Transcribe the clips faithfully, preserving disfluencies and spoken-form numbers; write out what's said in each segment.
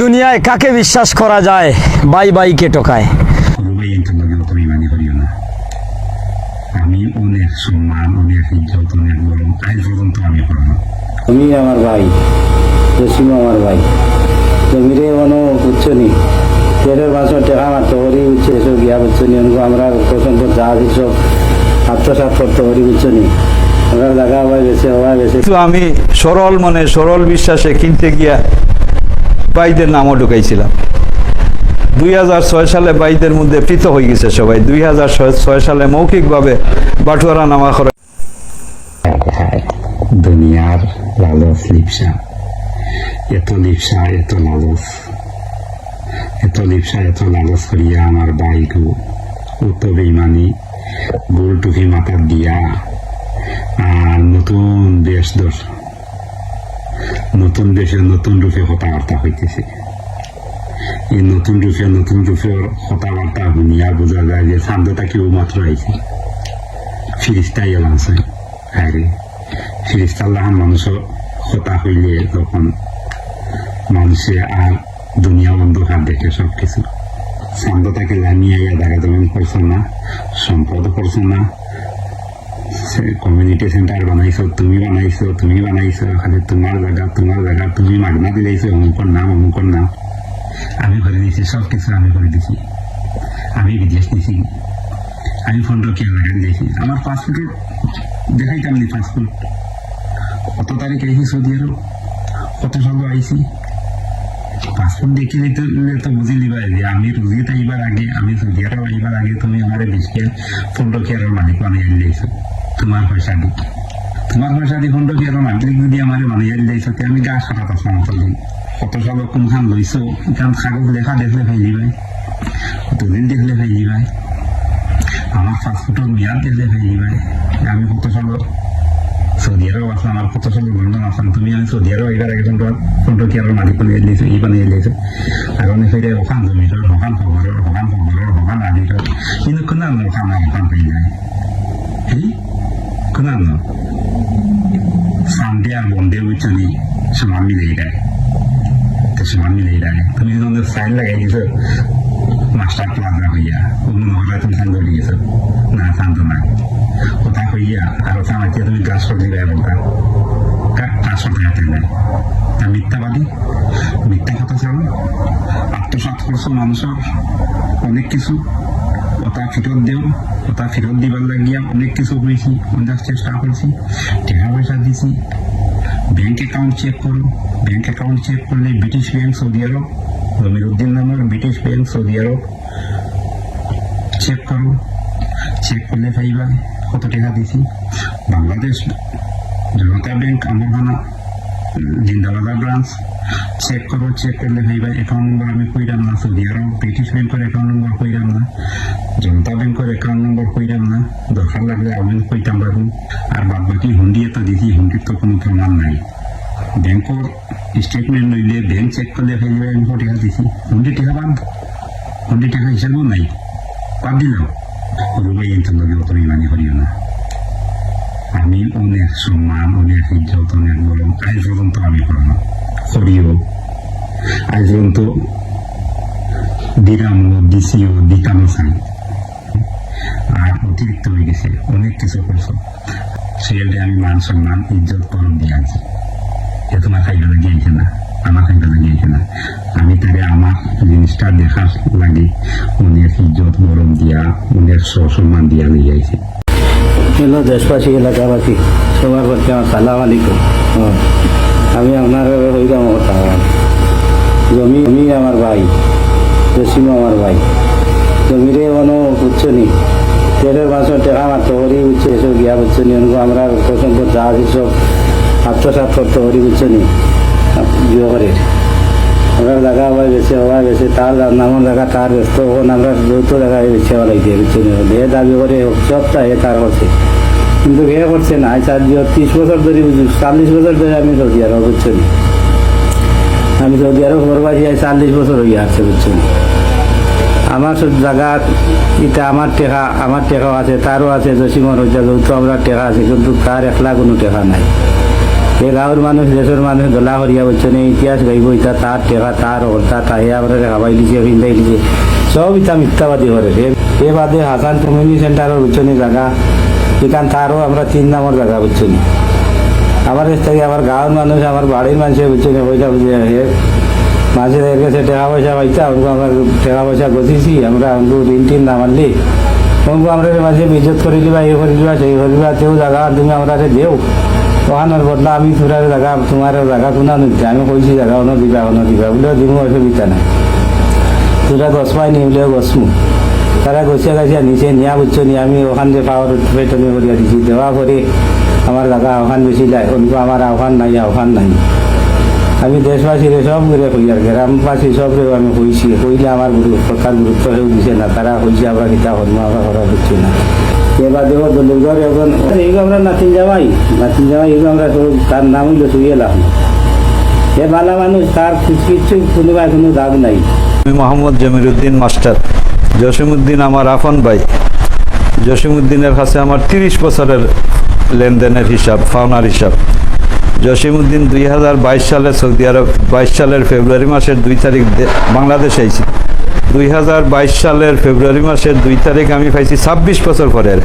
দুনিয়ায় কাকে বিশ্বাস করা যায়, ভাই ভাইকে ঠকায়। হুরু ভাই, এনতর লগে অত বেইমানি করিও না। আমি অনেক সম্মান, অনেক ইজ্জত, অনেক গৌরব আইজ পর্যন্ত আমি করলাম। তুমি আমার ভাই, জসিম আমার ভাই। জমিরে অনো বুঝছো নি? দেড়ের মাসর টেকা মাত্র করি বুঝছে, এসব গিয়া বুঝছো নি? অনকু আমরা সম্পদ যা আছে সব আত্মসাৎ করতে করি বুঝছো নি? আমরা জায়গা হওয়ায় বেশি, হওয়ায় বেশি। কিন্তু আমি সরল মনে, সরল বিশ্বাসে কিনতে গিয়া ভাইদের নামও ঢুকাইছিলাম। দুই হাজার ছয় সালে ভাইদের মধ্যে পৃথক হয়ে গেছে সবাই। দুই হাজার ছয় সালে মৌখিকভাবে বাটুয়ারা নামা করে। দুনিয়ার লালচ লিপসা, এত লিপসা, এত লালচ, এত লিপসা, এত লালচ করিয়া আমার ভাইগু অত বেইমানি, গোল টুপি মাথাত দিয়া, আর নতুন বেশ ধর, নতুন বেশে নতুন রূপে কথাবার্তা হইতেছে। এই নতুন রূপে নতুন রূপের কথাবার্তা শুনিয়া বোঝা যায় যে চান্দ থাকিও মাত্র আইছে, ফিরিস্তা এলাম। আরে, ফিরিস্তার লাখান মানুষর কথা হইলে তখন মানুষে আর দুনিয়া অন্ধকার দেখে সব কিছু। চান্দ থাকি লামি আইয়া জাগা জমিন করছো না, সম্পদ করছো না, সে কমিউনিটি সেন্টার বানাইছো, তুমি বানাইছো, তুমি বানাইছো, খালি তোমার জাগা, তোমার জাগা, তুমি মাগনা দিলাইছো, অমুকর নাম, অমুকর নাম। আমি করে দিছি, সব কিছু আমি করে দিছি। আমি বিদেশ নিছি, আমি পনেরো কিয়া জাগা নিছি। আমার পাসপোর্ট দেখাইতাম নি, পাসপোর্ট কত তারিখ আইছি সৌদি আরব, কত সাল আইছি, পাসপোর্ট দেখিলে তো, তো বুঝি লিবায় যে আমি রুজিত আইবার আগে, আমি সৌদি আরব আইবার আগে তুমি আমারে বিশ কিয়া, পনেরো কিয়ার মালিক বানাইয়া দিলাইছো তোমার পয়সা দি। তোমার পয়সা দি পনেরো কিয়ার মালিক যদি আমারে বানাইয়া দিলাইছো, তে আমি গাছ কাটাত আছলাম অতদিন। কত সাল কোনখান লইছো, এখান কাগজ লেখা দেখলে পাইলিবায়। দলিল দেখলে পাইলিবায়, আমার পাসপোর্টর মেয়াদ দেখলে পাইলিবায়। আমি কত সাল সৌদি আরব আছলাম, আর কত সাল লন্ডন আছলাম, তুমি আমি সৌদি আরব আইবার আগে পনেরো, পনেরো কিয়ার মালিক বানাইয়া দিলাইছো, ই বানাইয়া দিলাইছো। আর অনেক ফিরে ওখান জমির, ওখান খবর, ওখান খবর, ওখান আদির। কিন্তু কোন ওখান, ওখান পাইলাই। এই কোন সানডে আর বন্ধে বুঝছো নি, সমান মিলে যায়। তো সমান মিলে যায়। তুমি যখন ফাইল লাগাই দিছো, মাস্টার প্লাজা হইয়া, ও মনে হয় তুমি সান্দ হয়ে গেছো। না, সান্দ না। কথা হইয়া, আর ওটা আমার তুমি গ্লাস করে দিবে বলতা। কা-, গ্লাস করতে পারতে না। তা মিথ্যাবাদী, মিথ্যা কথা ছাড়ো। আত্মসাৎ করছো মানুষের অনেক কিছু, ওটা ফেরত দেও, ওটা ফেরত দিবার লাগিয়া অনেক কিছু করেছি, অনেক চেষ্টা করছি, টাকা পয়সা দিছি। ব্যাংক অ্যাকাউন্ট চেক করো, ব্যাংক অ্যাকাউন্ট চেক করলে ব্রিটিশ ব্যাংক সৌদি আরব, জমির উদ্দিন নামের ব্রিটিশ ব্যাংক সৌদি আরব, চেক করো, চেক করলে পাইবা কত টাকা দিছি। বাংলাদেশ জনতা ব্যাংক আমার থানা জিন্দাবাজার ব্রাঞ্চ, চেক করো, চেক করলে পাইবা। অ্যাকাউন্ট নম্বর আমি কইরাম না, সৌদি আরব ব্রিটিশ ব্যাংকের অ্যাকাউন্ট নম্বর কইরাম না, জনতা ব্যাংকের অ্যাকাউন্ট নম্বর কইরাম না, দরকার লাগলে আমি কইতাম পারবো। আর বাদ বাকি হুন্ডি এত দিছি, হুন্ডির তো কোনো প্রমাণ নাই। ব্যাংকের স্টেটমেন্ট লইলে ব্যাংক চেক করলে পাইবা আমি কত টাকা দিছি। হুন্ডি টাকা বাদ, হুন্ডি টাকা হিসাবও নাই, বাদ দিলাম। হুরু ভাই, এনতর লগে অত বেইমানি করিও না। আমি অনেক সম্মান, অনেক ইজ্জত, অনেক গৌরব আইজ পর্যন্ত আমি করলাম, করিও। আইজ পর্যন্ত দিলাম, দিছিও, দিতামও চাই। আর অতিরিক্ত হয়ে গেছে, অনেক কিছু করছো। সিরিয়ালটা আমি মান সম্মান, ইজ্জত, গৌরব দিয়ে আনছি। এ তোমার খাইবে না, গিয়েছে না, আমার খাইবে না, গিয়েছে না। আমি তারে আমার জিনিসটা দেখার লাগি অনেক ইজ্জত, গৌরব দিয়া, অনেক সসম্মান দিয়া নিয়ে আইছি। হ্যালো দেশবাসী, এলাকাবাসী, সবার প্রতি আমার সালাম আলাইকুম। হ্যাঁ, আমি আপনার হইলাম কথা। জমি, জমি আমার ভাই, জসিম আমার ভাই। জমিরে অনো বুঝছো নি? তেলের মাসর টেকা মাত্র করি বুঝছে, এসব গিয়া বুঝছো নি? অনকু আমরা সম্পদ যা আছে সব আত্মসাৎ করতে করি বুঝছো নি? বিয়ে করে। আমরা জায়গা হওয়ায় বেশি, হওয়ায় বেশি, তার নামর জায়গা তার ব্যস্ত, এখন আমরা যৌথ জায়গায় বেশি হওয়া লাগছে বুঝছো নি? এ দাবি করে সবটা এ তার করছে, কিন্তু এ করছে না। আজ আজ ত্রিশ বছর ধরে বুঝছো, চল্লিশ বছর ধরে আমি সৌদি আরব বুঝছো নি? আমি সৌদি আরব ঘর বাসি আজ চল্লিশ বছর হইয়া আছে বুঝছো নি? আমার সব জায়গা, এটা আমার টেকা, আমার টেকাও আছে, তারও আছে, জসিমর হইতে যৌথ আমরা টেকা আছে, কিন্তু তার একলা কোনো টেকা নাই। এ গাঁওর মানুষ, দেশর মানুষ দলা করিয়া বুঝছো নি, ইতিহাস গাইবো, ইতা তার টেকা, তার অবস্থা, তাহে আমরারে খাবাই দিছে, ফিন্দাই দিছে, সব ইতা মিথ্যাবাদী করে। এ, এ বাদে হাসান কমিউনিটি সেন্টারর বুঝছো নি জাগা, ইখান তারও আমরা তিন নম্বর জাগা বুঝছো নি। আমার কাছ থেকে আমার গাঁওর মানুষ, আমার বাড়ির মানুষে বুঝছো নি, কইলা বুঝে হে, মানুষের এর কাছে টেকা পয়সা পাইতা, ওনকু আমরা টেকা পয়সা গছিছি, আমরা ওনকু ঋণ টিন না মানলি, ওনকু আমরা মাঝে বিজত করি দিবা, ইয়ে করি দিবা, সেই করি দিবা, তেও জাগা তুমি আমরারে দেও। ওখানোর বদলা আমি তোরার জাগা, তোমার জাগা কোনা নিতে, আমি কইছি জাগা অন্য দিবা, অন্য দিবা, বলে দিমু, অসুবিধা নাই। তোরা গছ পাই নি বলে গছমু। তারা গছিয়া গাছিয়া নিচে নিয়া বুঝছো নি, আমি ওখান যে পাওয়ার পেটনি করিয়া দিছি, দেওয়া পরে আমার জাগা ওখান বেশি যায়, ওনকু আমার আহ্বান নাই, আহ্বান নাই। আমি দেশবাসীরে সব করে কইয়ার, গ্রামবাসী সবরে আমি কইছি, কইলে আমার গুরু-, কথার গুরুত্ব কেউ দিছে না, তারা কইছে আমরা কিতা করবো, আমরা করা বুঝছি না। এ বাদেও দলিলগড় এখন, এই আমরা নাতিন জামাই, নাতিন জামাই, এই আমরা তো তার নাম হইল সুইয়েল আহমদ। এ বালা মানুষ, তার কিছু, কিছু কোনো ভাই কোনো দাগ নাই। আমি মোহাম্মদ জমিরুদ্দিন মাস্টার, জসিমউদ্দিন আমার আপন ভাই। জসিমউদ্দিনের কাছে আমার তিরিশ বছরের লেনদেনের হিসাব, পাওনার হিসাব। জসিমউদ্দিন দুই হাজার বাইশ সালে সৌদি আরব, বাইশ সালের ফেব্রুয়ারি মাসের দুই তারিখ দে-, বাংলাদেশে আইছি। দুই হাজার বাইশ সালের ফেব্রুয়ারি মাসের দুই তারিখ আমি পাইছি ছাব্বিশ বছর পরে।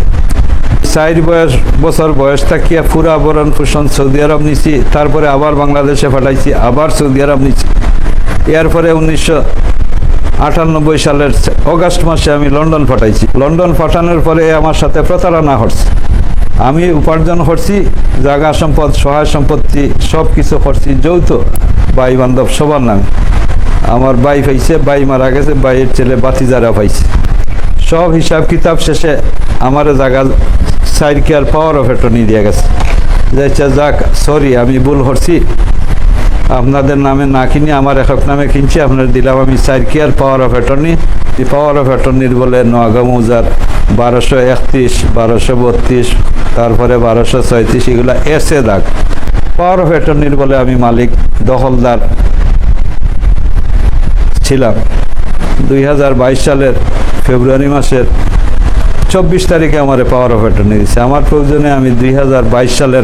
চার বয়স, বছর বয়স থাকিয়া পুরা ভরণ পোষণ সৌদি আরব নিছি, তারপরে আবার বাংলাদেশে পাঠাইছি, আবার সৌদি আরব নিছি। এরপরে উনিশশো আটানব্বই সালের অগাস্ট মাসে আমি লন্ডন পাঠাইছি। লন্ডন পাঠানোর পরে আমার সাথে প্রতারণা করছে। আমি উপার্জন করছি, জাগা সম্পদ, সহায় সম্পত্তি, সব কিছু করছি যৌথ, ভাই বান্ধব সবার নামে। আমার ভাই পাইছে, ভাই মারা গেছে, ভাইয়ের ছেলে ভাতিজারা পাইছে। সব হিসাব কিতাব শেষে আমার জাগা চাইর কিয়ার পাওয়ার অফ অ্যাটর্নি দিয়া গেছে। যে আচ্ছা যাক, সরি, আমি ভুল করছি, আপনাদের নামে না কিনে আমার একক নামে কিনছি, আপনার দিলাম আমি চাইর কিয়ার পাওয়ার অফ অ্যাটর্নি। এই পাওয়ার অফ অ্যাটর্নির বলে নোয়াগাঁও মৌজার বারোশো একত্রিশ, বারোশো বত্রিশ, তারপরে বারোশো ছয়ত্রিশ, এগুলা এসে দাগ। পাওয়ার অফ অ্যাটর্নির বলে আমি মালিক, দখলদার ছিলাম। দুই হাজার বাইশ সালের ফেব্রুয়ারি মাসের চব্বিশ তারিখে আমারে পাওয়ার অফ অ্যাটর্নি দিছে। আমার প্রয়োজনে আমি দুই হাজার বাইশ সালের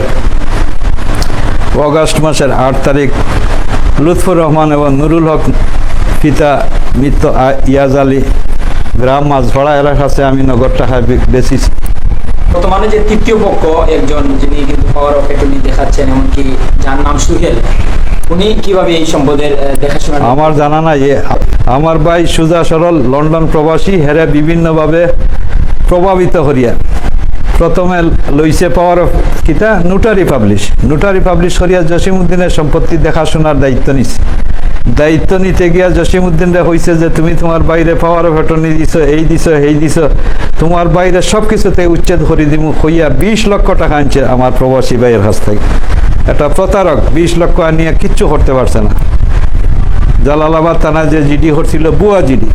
অগাস্ট মাসের আট তারিখ লুৎফর রহমান এবং নুরুল হক পিতা মৃত আ-, ইয়াজ আলী গ্রাম মাঝপাড়া এলাকা আছে, আমি নগদ টাকায় বে-, বেচেছি। বর্তমানে যে তৃতীয় পক্ষ একজন, যিনি কিন্তু পাওয়ার অফ অ্যাটর্নি দেখাচ্ছেন, এমনকি যার নাম সুহেল, উনি কিভাবে এই সম্পদের, আহ, দেখাশোনা? আমার জানা নাই। এ, আমার ভাই সুজা সরল লন্ডন প্রবাসী, হেরে বিভিন্নভাবে প্রভাবিত করিয়া প্রথমে লইছে পাওয়ার অফ কিতা নোটারি পাবলিশ, নোটারি পাবলিশ করিয়া জসিমউদ্দিনের সম্পত্তি দেখাশোনার দায়িত্ব নিছে। দায়িত্ব নিতে গিয়া জসিমউদ্দিনরে কইছে যে, "তুমি তোমার ভাইরে পাওয়ার অফ অ্যাটর্নি দিছো, এই দিছো, এই দিছো, তোমার ভাইরে সব কিছুতে উচ্ছেদ করি দিমু," কইয়া বিশ লক্ষ টাকা আনছে আমার প্রবাসী ভাইয়ের কাছ থেকে। একটা প্রতারক, বিশ লক্ষ আনিয়া কিচ্ছু করতে পারছে না। জালালাবাদ থানা যে জিডি করছিল, ভুয়া জিডি।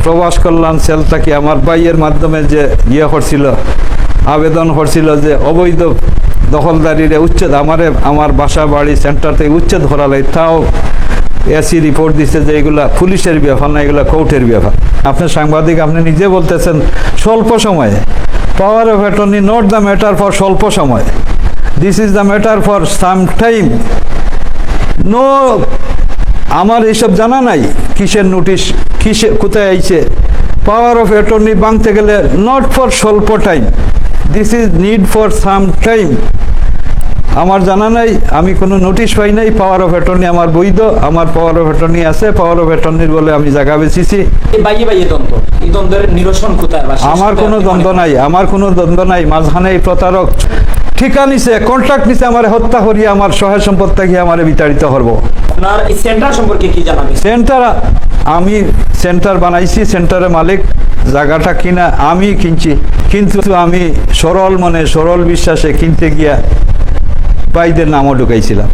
প্রবাস কল্যাণ সেল থাকি আমার ভাইয়ের মাধ্যমে যে ইয়ে করছিল, আবেদন করছিল যে অবৈধ দখলদারিরে উচ্ছেদ, আমারে, আমার বাসা বাড়ি সেন্টার থেকে উচ্ছেদ করা লাগে, তাও এসি রিপোর্ট দিছে যে এগুলা পুলিশের ব্যাপার না, এগুলা কোর্টের ব্যাপার। আপনি সাংবাদিক, আপনি নিজে বলতেছেন স্বল্প সময়ে, power of attorney not the matter for স্বল্প সময়, this is the matter for some time। No, আমার এইসব জানা নাই, কিসের নোটিশ, কিসে, কোথায় আইছে। পাওয়ার অফ অ্যাটর্নি ভাঙতে গেলে not for স্বল্প time, this is need for some time। আমার জানা নাই, আমি কোনো নোটিশ পাই নাই। পাওয়ার অফ অ্যাটর্নি আমার বৈধ, আমার পাওয়ার অফ অ্যাটর্নি আছে। পাওয়ার অফ অ্যাটর্নির বলে আমি জায়গা বেচেছি। এই বাইয়ে বাইয়ে দ্বন্দ্ব, এই দ্বন্দ্বের নিরসন কোথায় বা শেষ আমার কোথায় কোনো আপনি মনে দ্বন্দ্ব করেন? নাই, আমার কোনো দ্বন্দ্ব নাই। মাঝখানে এই প্রতারক ঠিকা নিছে, কন্ট্রাক্ট নিছে, আমার হত্যা করিয়া আমার সহায় সম্পদ থেকে আমার বিতাড়িত করবো। আপনার এই সেন্টার সম্পর্কে কি জানা গেছে? সেন্টার, আমি সেন্টার বানাইছি, সেন্টারের মালিক, জায়গাটা কিনা আমি কিনছি, কিন্তু আমি সরল মনে, সরল বিশ্বাসে কিনতে গিয়া ভাইদের নামও ঢুকাইছিলাম।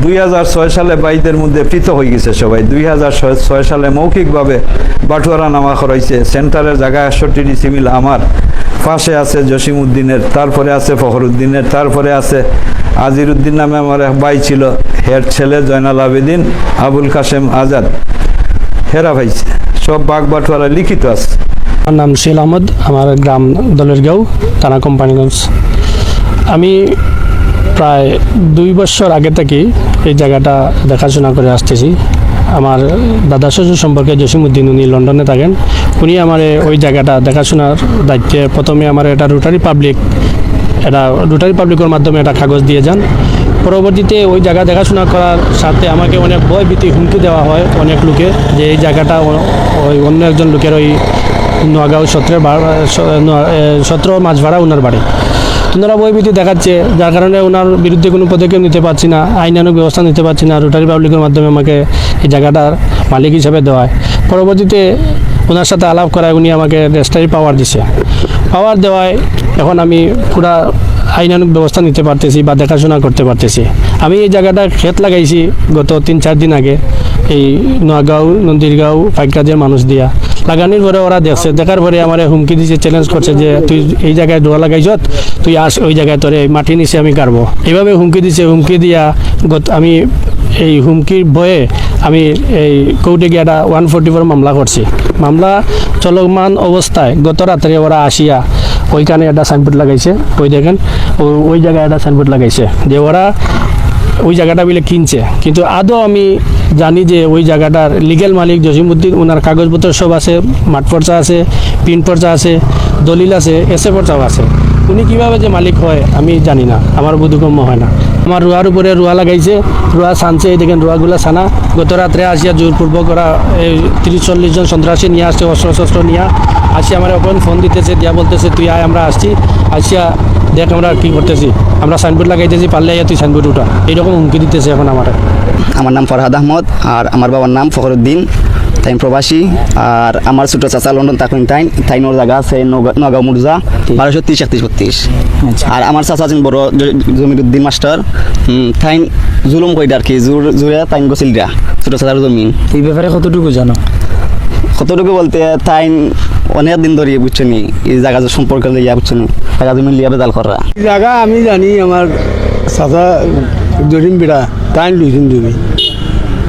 দুই হাজার ছয় সালে ভাইদের মধ্যে পৃথক হয়ে গেছে সবাই। দুই হাজার ছয় সালে মৌখিকভাবে বাটোয়ারা নামা করাইছে। সেন্টারের জায়গা একষট্টি ডিসিমিল আমার, পাশে আছে জসিমউদ্দিনের, তারপরে আছে ফখরুদ্দিনের, তারপরে আছে আজিরউদ্দিন নামে আমার এক ভাই ছিল, হের ছেলে জয়নাল আবেদিন, আবুল কাশেম আজাদ, হেরা পাইছে। সব ভাগ বাটোয়ারা লিখিত আছে। আমার নাম সুহেল আহমদ, আমার গ্রাম দলেরগাঁও, থানা কোম্পানীগঞ্জ। আমি প্রায় দুই বছর আগে থাকি এই জাগাটা দেখাশুনা করি আসতেছি। আমার দাদা শ্বশুর সম্পর্কে জসিমউদ্দিন, উনি লন্ডনে থাকেন, উনি আমারে ওই জাগাটা দেখাশুনার দায়িত্বে প্রথমে আমারে এটা রোটারি পাবলিক, এটা রোটারি পাবলিকর মাধ্যমে একটা কাগজ দিয়া যান। পরবর্তীতে ওই জাগা দেখাশুনা করার স্বার্থে আমাকে অনেক ভয় ভীতি হুমকি দেওয়া হয় অনেক লোকের, যে এই জাগাটা ও-, ওই অন্য একজন লোকের, ওই নোয়াগাঁও সত্রের বা-, স-, নোয়া-, এ, সত্র মাঝপাড়া ওনার বাড়ি। তো ওনারা ভয় ভীতি দেখাচ্ছে, যার কারণে ওনার বিরুদ্ধে কোনো পদক্ষেপ নিতে পারছি না, আইনানুগ ব্যবস্থা নিতে পারছি না। রোটারি পাবলিকর মাধ্যমে আমাকে এই জাগাটার মালিক হিসাবে দেওয়া হয়। পরবর্তীতে ওনার সাথে আলাপ করায় উনি আমাকে রেজিস্ট্রারি পাওয়ার দিছে। পাওয়ার দেওয়ায় এখন আমি পুরা আইনানুগ ব্যবস্থা নিতে পারতেছি বা দেখাশোনা করতে পারতেছি। আমি এই জাগাটা খেত লাগাইছি গত তিন চার দিন আগে, এই নোয়াগাঁও, নন্দীরগাঁও, পাইকরাজের মানুষ দিয়া। লাগানির পরে ওরা দেখছে, দেখার পরে আমারে হুমকি দিছে, চ্যালেঞ্জ করছে যে, "তুই এই জাগায় রুয়া লাগাইছত, তুই আস, ওই জাগায় তোরে মাটি নিচে আমি গাড়বো।" এইভাবে হুমকি দিছে, হুমকি দিয়া গত-, আমি এই হুমকির ভয়ে আমি এই কোর্টে গিয়ে একটা ওয়ান ফোর্টি ফোর মামলা করছি। মামলা চলমান অবস্থায় গত রাত্রে ওরা আসিয়া ওইখানে একটা সাইনবোর্ড লাগাইছে, ওই দেখেন, ও-, ওই জায়গায় একটা সাইনবোর্ড লাগাইছে যে ওরা ওই জায়গাটা বলে কিনছে, কিন্তু আদৌ আমি জানি যে ওই জায়গাটার লিগ্যাল মালিক জসিমউদ্দিন, ওনার কাগজপত্র সব আছে, মাঠ পর্চা আছে, প্রিন্ট পর্চা আছে, দলিল আছে, এসএ পর্চাও আছে। উনি কিভাবে যে মালিক হয় আমি জানি না, আমার বোধগম্য হয় না। আমার রুয়ার উপরে রুয়া লাগাইছে, রুয়া ছানছে, এই দেখেন রুয়াগুলা ছানা। গত রাত্রে আসিয়া জোরপূর্বক ওরা এই তিরিশ চল্লিশ জন সন্ত্রাসী নিয়ে আসছে, অস্ত্র শস্ত্র নিয়ে আসছে। আমার এখন ফোন দিতেছে, দিয়া বলতেছে, "তুই আয়, আমরা আসছি, আসিয়া দেখ আমরা কি করতেছি, আমরা সাইনবোর্ড লাগাইতেছি, পারলে আইয়া তুই সাইনবোর্ড উঠা।" এইরকম হুমকি দিতেছে এখন আমার। আমার নাম ফরহাদ আহমদ, আর আমার বাবার নাম ফখরুদ্দিন। তাইন প্রবাসী। আর আমার ছোট চাচা লন্ডন থাকইন, তাইন, তাইনর জাগা আছে নগা-, নগাঁও মুরজা, বারোশো তিরিশ একত্রিশ বত্রিশ। আচ্ছা। আর আমার চাচা আছেন বড় জ-, জমিরুদ্দিন মাস্টার। হুম, তাইন জুলুম কইরা আর কি, জোর, জোরে তাইন গছিলরা ছোট চাচার জমিন। এই ব্যাপারে কতটুকু জানো? কতটুকু বলতে, তাইন অনেক দিন ধরি, বুঝছো নি, এই জাগা সম্পর্কে লইয়া, বুঝছো নি, জাগা জমিন লইয়া বেজাল করা। জাগা আমি জানি, আমার চাচা জরিম বেড়া, তাইন লইছেন জমি।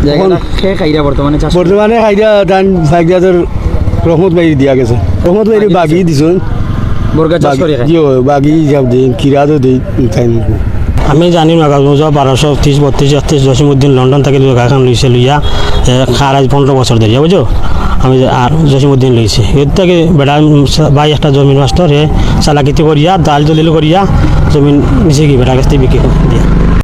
জাগাটা এখন কে খাইরা বর্তমানে চাষ? বর্তমানে খাইরা তাইন ফাইকরাজর রহমত ভাই দিয়া গেছে। রহমত ভাই বাগি দিছইন। বর্গা চাষ বাগি, করে খায়? জি, ও, বাগি হিসাব দেই, কিরাতও দেই, তাইন। আমি জানি না, বারোশো তিরিশ বত্রিশ একত্রিশ জসিমউদ্দিন লন্ডন থাকি জাগা খান লইছে লইয়া, এ, খারাজ পনেরো বছর ধরিয়া, বুঝছো? আমি যে, আর জসিমউদ্দিন লইছে। এর থাকি বেটা, উম, ভাই একটা জমির মাস্টার, হে চালাকিতি করিয়া, দালালি করিয়া, জমিন নিছে কি বেটা গেছ থাকি বিক্রি করি দিয়া।